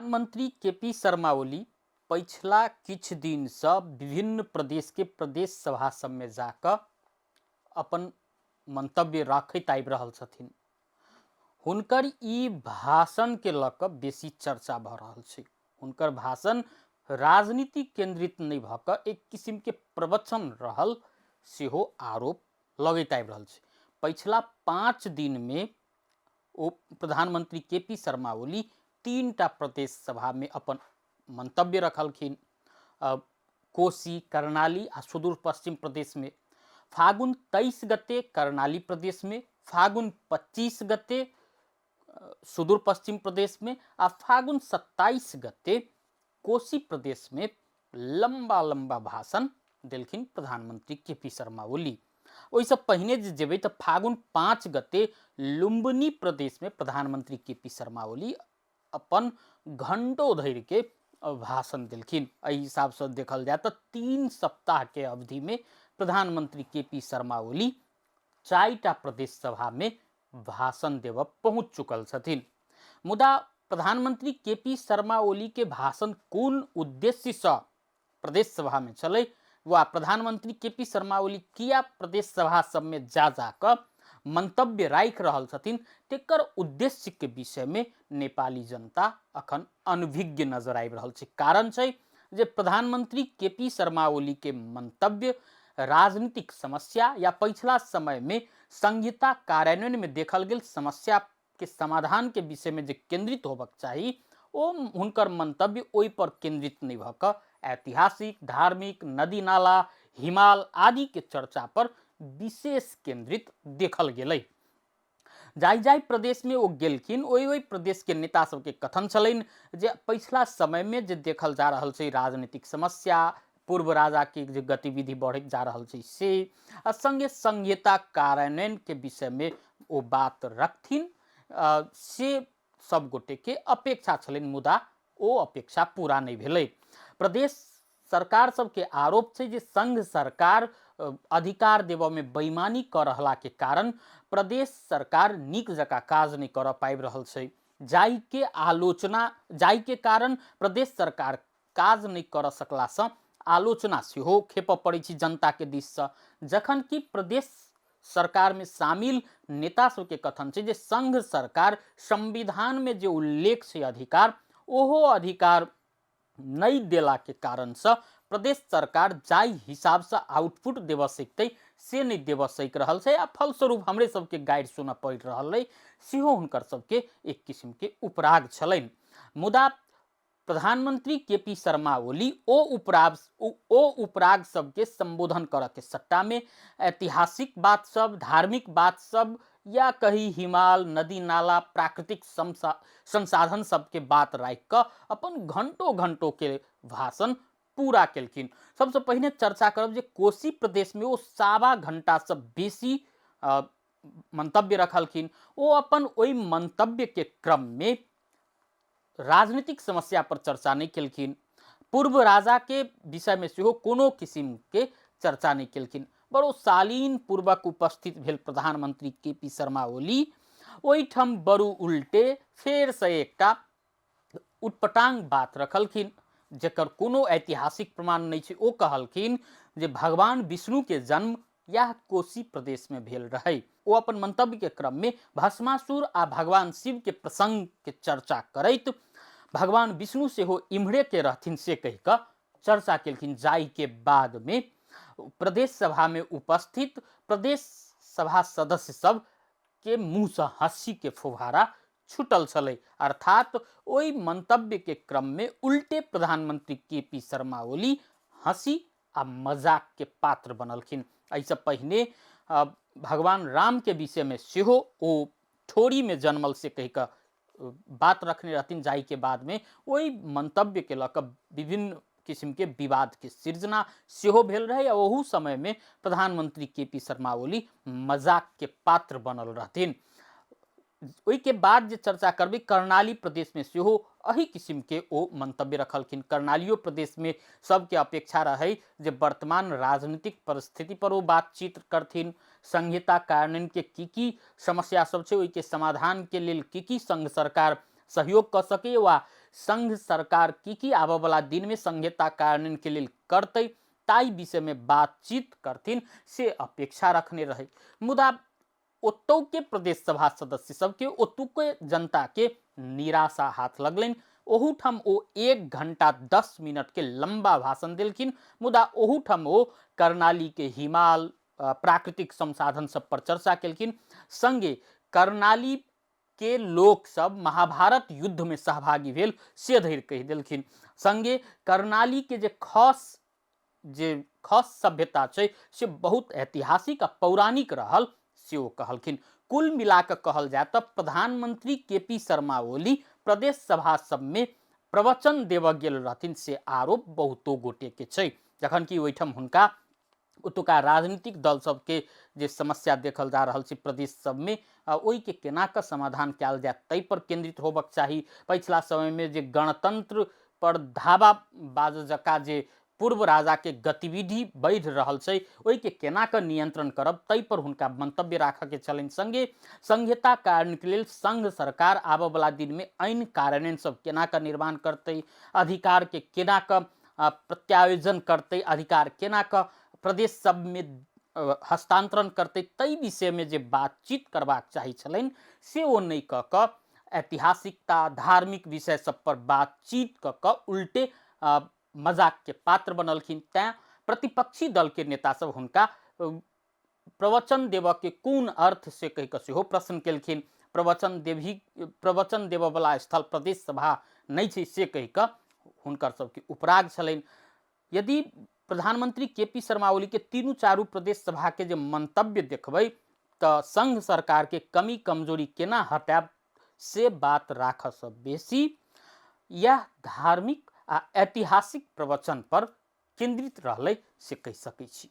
प्रधानमंत्री के पी शर्मा ओली पछिला किछु दिनसँ विभिन्न प्रदेशके प्रदेश सभा सबमे जाकऽ अपन मन्तव्य राखैत आबि रहल छथिन। हुनकर ई भाषणके लऽ कऽ बेसी चर्चा भऽ रहल छै। हुनकर भाषण राजनीति केन्द्रित नहि भऽ कऽ एक किसिमके प्रवचन रहल सेहो आरोप लगैत आबि रहल छै। पछिला 5 दिनमे ओ प्रधानमंत्री के पी शर्मा ओली 3टा प्रदेश सभामे अपन मंतव्य रखलखिन। कोसी, कर्णाली आ सुदूर पश्चिम प्रदेशमे फागुन 23 गते कर्णाली प्रदेशमे, फागुन 25 गते सुदूर पश्चिम प्रदेशमे आ फागुन 27 गते कोसी प्रदेशमे लम्बा लम्बा भाषण देलखिन प्रधानमंत्री के पी शर्मा ओली। ओहिसँ पहिने जे जेबै तऽ फागुन 5 गते लुम्बिनी प्रदेशमे प्रधानमंत्री के पी शर्मा ओली अपन घंटो धरिके भाषण देलखिन। एहि हिसाबसँ देखल जाय तऽ 3 सप्ताहके अवधिमे प्रधानमंत्री के पी शर्मा ओली 4टा प्रदेश सभामे भाषण देबऽ पहुँच चुकल छथिन। मुदा प्रधानमंत्री के पी शर्मा ओली के भाषण कोन उद्देश्यसँ प्रदेश सभामे छलै वा प्रधानमंत्री के पी शर्मा ओली किया प्रदेश सभा सबमे जा जा कऽ मंतव्य राखि रहल छथिन, तेकर उद्देश्यके विषयमे नेपाली जनता अखन अनभिज्ञ नजर आबि रहल छै। कारण छै जे प्रधानमंत्री के पी शर्मा ओली के मंतव्य राजनीतिक समस्या या पछिला समयमे संहिता कार्यान्वयनमे देखल गेल समस्या के समाधान के विषय में जे केंद्रित होबक चाही ओ हुनकर मंतव्य ओहि पर केंद्रित नहीं भऽ कऽ ऐतिहासिक, धार्मिक, नदी नाला, हिमाल आदि के चर्चा पर विशेष केंद्रित देखल गेलै। जाहि जाहि प्रदेश में ओ गेलखिन ओहि ओहि प्रदेश के नेता सबके कथन छलनि जे पछिला समय में जे देखल जा रहल छै राजनीतिक समस्या, पूर्व राजा के जे गतिविधि बढ़ैत जा रहल छै से, आ संगे संहिता कार्यान्वयन के विषय में ओ बात रखथिन से सब गोटे के अपेक्षा छलनि, मुदा ओ अपेक्षा पूरा नहि भेलै। प्रदेश सरकार सबके आरोप छै जे संघ सरकार अधिकार देबऽ में बेईमानी कऽ रहला के कारण प्रदेश सरकार नीक जकाँ काज नहि करऽ पाबि रहल छै, जाहिके आलोचना जाहिके कारण प्रदेश सरकार काज नहि करऽ सकलासँ आलोचना सेहो खेपऽ पड़ै छै जनताके दिससँ। जखन कि प्रदेश सरकारमे शामिल नेता सबके कथन छै जे संघ सरकार संविधानमे जे उल्लेख छै अधिकार, ओहो अधिकार नहि देलाके कारणसँ प्रदेश सरकार जाहि हिसाबसँ आउटपुट देबऽ सकतै से नहि देबऽ सकि रहल छै आ फलस्वरूप हमरे सबके गारि सुनऽ पड़ि रहल अइ, सेहो हुनकर सबके एक किसिमके उपराग छलनि। मुदा प्रधानमंत्री के पी शर्मा ओली ओ उपराग सबके संबोधन करऽ के सट्टामे ऐतिहासिक बात सब, धार्मिक बात सब या कही हिमाल, नदी नाला, प्राकृतिक संसाधन सबके बात राखि कऽ अपन घंटो घंटो के भाषण पूरा केलखिन। सबसँ पहिने चर्चा करब जे कोसी प्रदेशमे ओ 1.25 घंटासँ बेसी मंतव्य रखलखिन। ओ अपन ओहि मंतव्यके क्रममे राजनीतिक समस्या पर चर्चा नहि केलखिन, पूर्व राजाके विषयमे सेहो कोनो किसिमके चर्चा नहि केलखिन। बड़ो शालीन पूर्वक उपस्थित भेल प्रधानमंत्री के पी शर्मा ओली ओहिठाम बड़ू उल्टे फेरसँ एकटा उटपटांग बात रखलखिन जकर कोनो ऐतिहासिक प्रमाण नहि छै। ओ कहलखिन जे भगवान विष्णुके जन्म यह कोसी प्रदेश में भेल रहे। ओ अपन मंतव्य के क्रम में भस्मासुर आ भगवान शिव के प्रसंग के चर्चा करैत भगवान विष्णु सेहो इम्हरे के रहथिन से कहि कऽ चर्चा केलखिन, जाहि के बाद में प्रदेश सभा में उपस्थित प्रदेश सभा सदस्य सब के मुँह से हंसी के फुहारा छूटल छलै। अर्थात ओहि मंतव्य के क्रम में उल्टे प्रधानमंत्री के पी शर्मा ओली हंसी आ मजाक के पात्र बनलखिन। एहिसँ पहिने भगवान राम के विषय में सेहो ओ ठोरी में जन्मल से कहि कऽ बात रखने रहथिन, जाहि के बाद में ओहि मंतव्य के लऽ कऽ विभिन्न किस्म के विवाद के सृजना सेहो भेल रहे आ ओहू समय में प्रधानमंत्री के पी शर्मा ओली मजाक के पात्र बनल रहथिन। ओहिके बाद जे चर्चा करबै कर्णाली प्रदेशमे सेहो एही किसिमके ओ मंतव्य रखलखिन। कर्णालियो प्रदेशमे सबके अपेक्षा रहै जे वर्तमान राजनीतिक परिस्थिति पर ओ बातचीत करथिन, संहिता कार्यान्वयनके की की समस्या सब छै ओहिके समाधानके लेल की की संघ सरकार सहयोग कऽ सकैए वा संघ सरकार की की आबयवला दिनमे संहिता कार्यान्वयनके लेल करतै ताहि विषयमे बातचीत करथिन से अपेक्षा रखने रहै। मुदा ओतौके प्रदेश सभा सदस्य सबके, ओतुके जनताके निराशा हाथ लगलनि। ओहूठाम ओ 1 घंटा 10 मिनटके लम्बा भाषण देलखिन, मुदा ओहूठाम ओ कर्णालीके हिमाल प्राकृतिक संसाधन सब पर चर्चा केलखिन। संगे कर्णाली के लोक सब महाभारत युद्ध में सहभागी भेल से धरि कहि देलखिन। संगे कर्णाली के जे खस सभ्यता छै से बहुत ऐतिहासिक आ पौराणिक रहल से ओ कहलखिन। कुल मिला कऽ कहल जाय तऽ प्रधानमंत्री के पी शर्मा ओली प्रदेश सभा सबमे प्रवचन देबऽ गेल रहथिन से आरोप बहुतो गोटे के छै, जखन कि ओहिठाम हुनका ओतुका राजनीतिक दल सबके जे समस्या देखल जा रहल छै प्रदेश सबमे, ओहिके केना कऽ समाधान कयल जाय ताहि पर केंद्रित होबक चाही। पछिला समयमे जे गणतंत्र पर धावा बाजऽ जकाँ जे पूर्व राजाके गतिविधि बढ़ि रहल छै ओहिके केना कऽ नियंत्रण करब ताहि पर हुनका मंतव्य राखऽके छलनि। संगे संहिता कार्यान्वयनके लेल संघ सरकार आबऽवला दिनमे ऐन कार्यान्वयन सब केना कऽ निर्माण करतै, अधिकारके केना कऽ प्रत्यायोजन करतै, अधिकार केना कऽ प्रदेश सबमे हस्तांतरण करतै ताहि विषयमे जे बातचीत करबाक चाही छलनि से ओ नहि कऽ कऽ ऐतिहासिकता धार्मिक विषय सब पर बातचीत कऽ कऽ उल्टे मजाकके पात्र बनलखिन। तैँ प्रतिपक्षी दलके नेता सब हुनका प्रवचन देबऽके कोन अर्थ से कहि कऽ सेहो प्रश्न केलखिन। प्रवचन देबऽवला स्थल प्रदेश सभा नहि छै से कहि कऽ हुनकर सबके उपराग छलनि। यदि प्रधानमंत्री के पी शर्मा ओलीके तीनू चारू प्रदेश सभाके जे मंतव्य देखबै तऽ संघ सरकारके कमी कमजोरी केना हटायब से बात राखऽसँ बेसी इएह धार्मिक आ ऐतिहासिक प्रवचन पर केंद्रित रहलै से कहि सकै छी।